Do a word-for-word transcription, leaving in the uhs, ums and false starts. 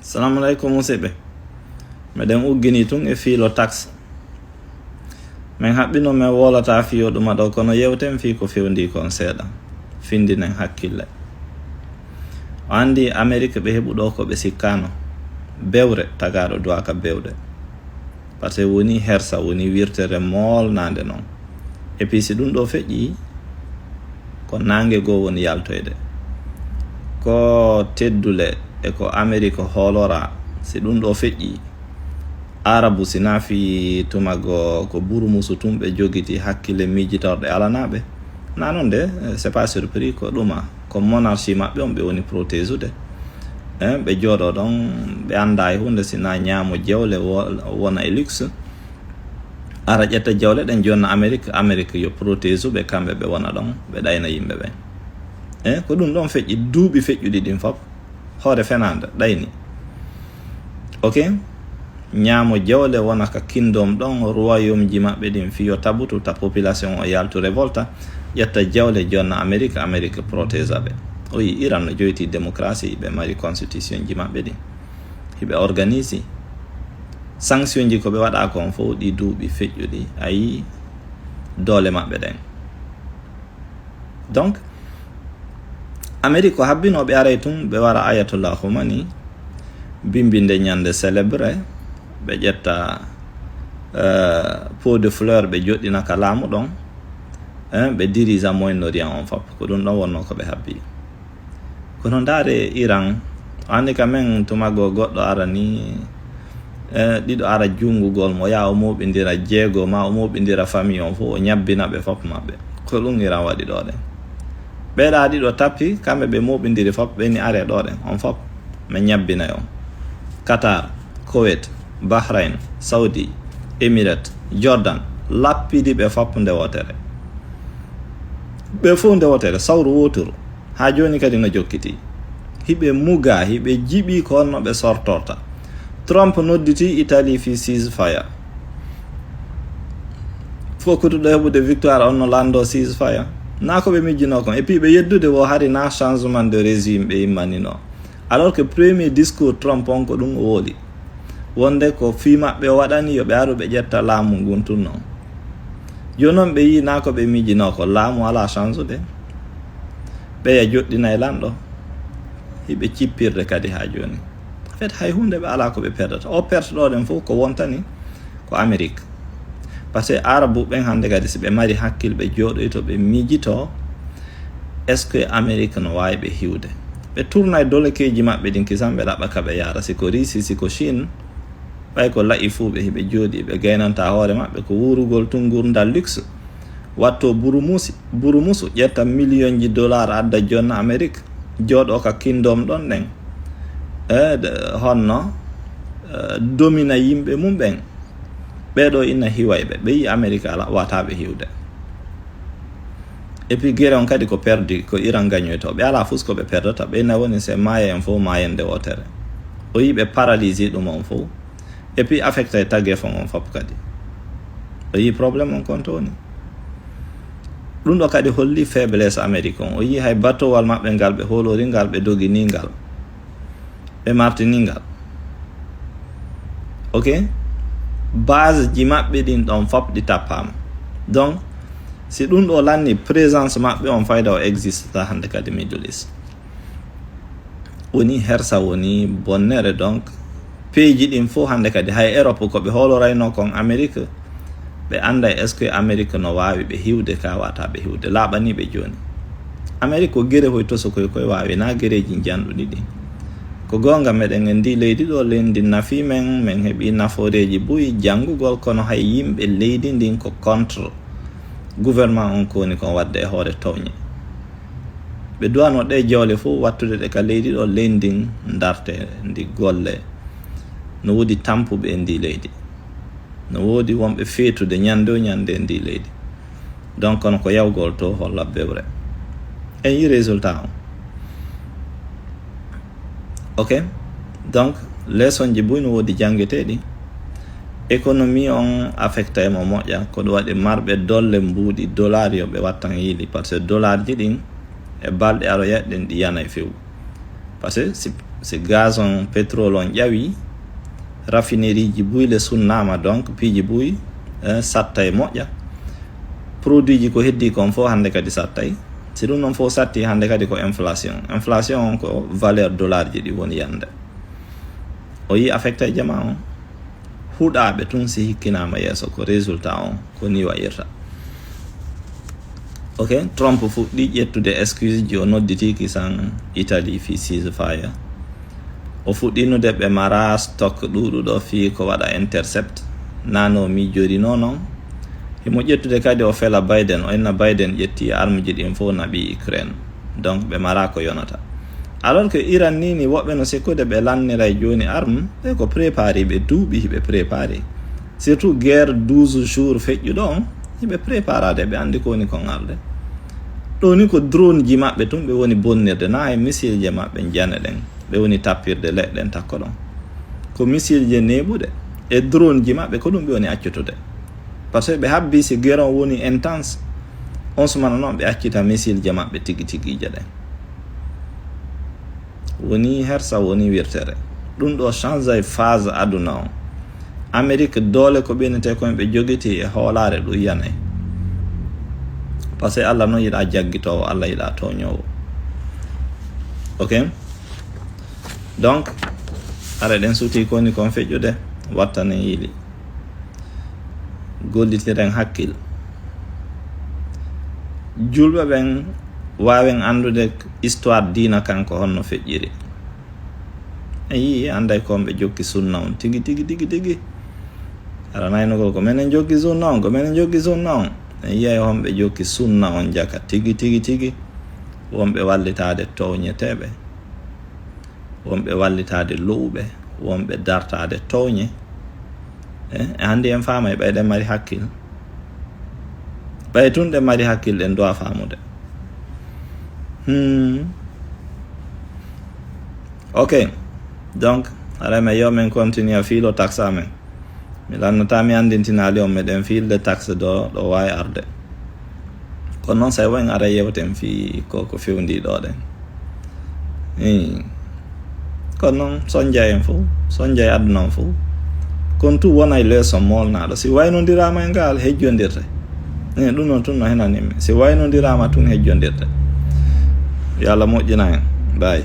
Salaamu aleykum, musidɓe. Meɗen ugginii tun e fiilo taxe. Men haɓɓino men wowlataa fiyo ɗuma ɗoo, kono yewten fii ko fewndii kon seeɗa. Findinen hakkille. O anndi Amerik ɓe heɓu ɗoo ko ɓe sikkaano. Bewre tagaaɗo duwaaka bewde. Parce que woni hersa, woni wirtere moolnaande non. Et puis si ɗum ɗoo feƴƴii, ko naange goo woni yaltoyde. Ko teddule e ko Amerik hooloraa, si ɗum ɗoo feƴƴii, Arabu si naafii tuma goo ko burumusu tun ɓe jogiti hakkille miijitorɗe alanaaɓe. Na non de, c'est pas surpris ko ɗuma, ko monarchie maɓɓe on ɓe woni protésude. Eh, ɓe jooɗoo ɗon, ɓe anndaa e huunde si na ñaamo jewle wo-, wona e luxe. Ara ƴetta jawle ɗen jonna Amerik, Amerik yo protésuɓe kamɓe ɓe wona ɗon, ɓe ɗayna yimɓe ɓen. Eh, ko ɗum ɗon feƴƴi duuɓi feƴƴuɗi ɗin fof. Hoore fenaande, ɗayni. Ok? Ñaamo jawle wona ka kingdom ɗon, royaume ji maɓɓe ɗin fiyo tabutu, ta population o yaltu révolta, ƴetta jawle jonna Amerik, Amerik protésa ɓe. O yi Iran no joyti démocratie, ɓe mari constitution ji maɓɓe ɗin. Hiɓe organisi. Sanction ji ko ɓe waɗa kon fof ɗi duuɓi feƴƴuɗi, a yi doole maɓɓe ɗen. Donc, Amerik ko habbinoo ɓe aray tun, ɓe wara Ayatollah Khomeini, bimbinde ñande célébré, ɓe ƴetta, euh, pot de fleur, ɓe joɗɗina ka laamu ɗon, hein, ɓe dirisa Moyen-Orient on fop. Ko ɗum ɗon wonnoo ko ɓe habbi. Kono ndaare Iran, o anndi ka men tuma goo goɗɗo ara ni, eh, ɗiɗo ara juungugol mo, yaa o mooɓindira jeego, maa o mooɓindira famille on fof, o ñabbina ɓe fop maɓɓe. Ko ɗum Iran waɗi ɗoo ɗen. Ɓeeɗaa ɗiɗo tappi, kamɓe ɓe mooɓindiri fop, ɓe ni aree ɗoo ɗen, on fop, mi ñabbinay on. Qatar, Kuwait, Bahrain, Saudi, Emirates, Jordan, lappidi ɓe fop nde wootere. Ɓe fof nde wootere, sawru wooturu. Haa jooni kadi no jokkitii. Hiɓe mugaa, hiɓe jiɓii ko honno ɓe sortorta. Trump nodditii Italie fii ceasefire. Fof kutuɗo heɓude victoire on no lanndoo ceasefire. Naa ko ɓe miijinoo kon. Et puis ɓe yeddude wo hari naa changement de régime ɓe immaninoo. Alors que premier discours Trump on ko ɗum o woli. Wonde ko fii maɓɓe o waɗani, yo ɓe aru ɓe ƴetta laamu ngun tun non. Jooni non ɓe yii naa ko ɓe miijinoo ko, laamu alaa change de. Ɓeya joɗɗinay lanɗo. Hiɓe cippirde kadi haa jooni. En fait, hay huunde ɓe alaa ko ɓe perdata. O perte ɗoo ɗen fof ko wontani ko Amerik. Parce que Arabu ɓen hannde kadi, si ɓe mari hakkil, ɓe jooɗoyto, ɓe miijito, est-ce que Amerik no waawi ɓe hiwde? Ɓe tournay dolekeeji maɓɓe ɗin, kisan ɓe ɗaɓɓa ka ɓe yaara. Si ko Russie, si ko Chine, ɓay ko la'i fuu ɓe, hiɓe jooɗii, ɓe gaynanta hoore maɓɓe, ko wuurugol tun ngurndan luxe. Watto burumusi, burumusu, ƴetta miliyonji dollar adda jonna Amerik, jooɗoo ka kingdom ɗon ɗen. E, de, honno, e, domina yimɓe mum ɓen. Ɓee ɗoo ina hiway ɓe. Ɓe yi'i Amerik ala, wata ɓe hiwde. Et puis, guerre on kadi ko perdi, ko Iran gañoytoo. Ɓe alaa fus ko ɓe perdata. Ɓe ina woni se maaya en fof maayen nde wootere. O yi'i ɓe paralysé ɗum on fof. Et puis, affecté tagefon on fof kadi. O yi'i problème on kon to woni. Ɗum ɗo kadi holli faiblesse Amérique on. O yi'i hay batowal maɓɓe ngal ɓe hoolori ngal, ɓe doginii ngal. Ɓe martinii ngal. Ok? Base ji maɓɓe ɗin ɗon fop ɗi tappaama. Donc, si ɗum ɗo lanni, présence maɓɓe on fayda o existe ta hannde kadi Middle East. Woni hersa, woni bonnere. Donc, peeji ɗin fof hannde kadi, hay Europe ko ɓe hooloraynoo kon Amérique, ɓe annday est-ce que Amérique no waawi ɓe hiwde ka wata ɓe hiwde. Laaɓanii ɓe jooni. Amérique ko gere hoy tosokoy koy waawi, na gereeji njanɗuɗi ɗin. Ko goonga, meɗen en ndi leydi ɗo, leydi ndi nafi men, men heɓi nafooreeji buy janngugol, kono hay yimɓe leydi ndin ko contre gouvernement on ko woni kon waɗde e hoore tooñe. Ɓe duwano ɗe jawle fof wattude ɗe ka leydi ɗo, leydi ndin ndarte, ndi golle. No woodi tampuɓe e ndi leydi. No woodi wonɓe feetude ñande o ñande e ndi leydi. Donc, kono ko yawgol to holla bewre. En yi résultat on. Ok? Donc, leçon ji buy no woodi janngeteeɗi. Économie on affecta e mo moƴƴa, ko ɗum waɗi marɓe dolle mbuuɗi dollar yo ɓe wattan yiili, parce que dollar ji ɗin e balɗe aroyat ɗin ɗi yanay few. Parce que si Si gaz on, pétrole on ƴawi, raffinerie ji buy le sunnaama, donc piiji buy, eh, satta e moƴƴa. Produit ji ko heddii kon fof hannde kadi sattay. Si ɗum ɗon fof satti, hannde kadi ko inflation. Inflation on ko valeur dollar ji ɗi woni yande. O yii affecté jama on. Huɗaaɓe tun si hikkinaama yeeso ko résultat on, ko ni wa'irta. Ok, Trump fuɗɗi ƴettude excuse ji, o nodditi kisan Italie fii ceasefire. O fuɗɗinude ɓe mara stock ɗuuɗuɗo fii ko waɗa intercept. Nano miijorinoo non. Himo ƴettude kadi o fela Biden, o inna Biden ƴetti arme ji ɗin fof naɓi Ukraine. Donc ɓe mara ko yonata. Alors que Iran ni, ni woɓɓe no sikkude ɓe lanniray jooni arme, ɓe ko préparé, ɓe duuɓi hiɓe préparé. Surtout guerre douze jours feƴƴuɗo on, hiɓe préparade, ɓe anndi ko woni kon arde. Ɗo ni ko drone ji maɓɓe tun ɓe woni bonnirde, na e missile je maɓɓe jane ɗen, ɓe woni tappirde leɗɗe ɗen takko ɗon. Ko missile je neeɓude, e drone ji maɓɓe ko ɗum ɓe woni accutude. Parce que ɓe habbi si guerre on woni intense, on sumana non ɓe accita missile je maɓɓe tigi tigi je ɗen. Woni hersa, woni wirtere. Ɗum ɗo change ay phase aduna on. Amérique doole ko ɓenete ko ɓe jogiti e hoolaare ɗum yanay. Parce que Allah non yiɗa jaggitoowo, Allah yiɗa tooñoowo. Ok? Donc, hare ɗen suti ko woni kon feƴƴude, wattanen yili. Gollitiren hakkil. Julɓe ɓen waawen anndude histoire diina kan ko honno feƴƴiri. En yii, annday ko ɓe jokki sunna on tigi, tigi, tigi, tigi. Hara naynugol ko menen jokki sunna on, ko menen jokki sunna on. En yi'ay honɓe jokki sunna on jaka tigi, tigi, tigi. Wonɓe wallitaade tooñeteeɓe. Wonɓe wallitaade lo'uɓe, wonɓe dartaade tooñe. Eh, e hannde en faamay ɓay ɗen mari hakkil. Ɓay tun ɗen mari hakkil, ɗen dowa faamude. Hmm. Ok. Donc, haray men yo men continue fiilo taxe amen. Mi lannataa mi anndintinaali on, meɗen fiilde taxe ɗo, ɗo waawi arde. Kono non, so en ara yewten fii ko, ko fewndii ɗo ɗen. Ii. Kono non, sonjay en fof, sonjay aduna on fof. Kono tun wonay leeso moolnaaɗo. Si waynondiraama e ngal, hejjondirte. Ii, ɗum non tun no henani mi. Si waynondiraama tun, hejjondirte. Yo Allah moƴƴina en. Bye.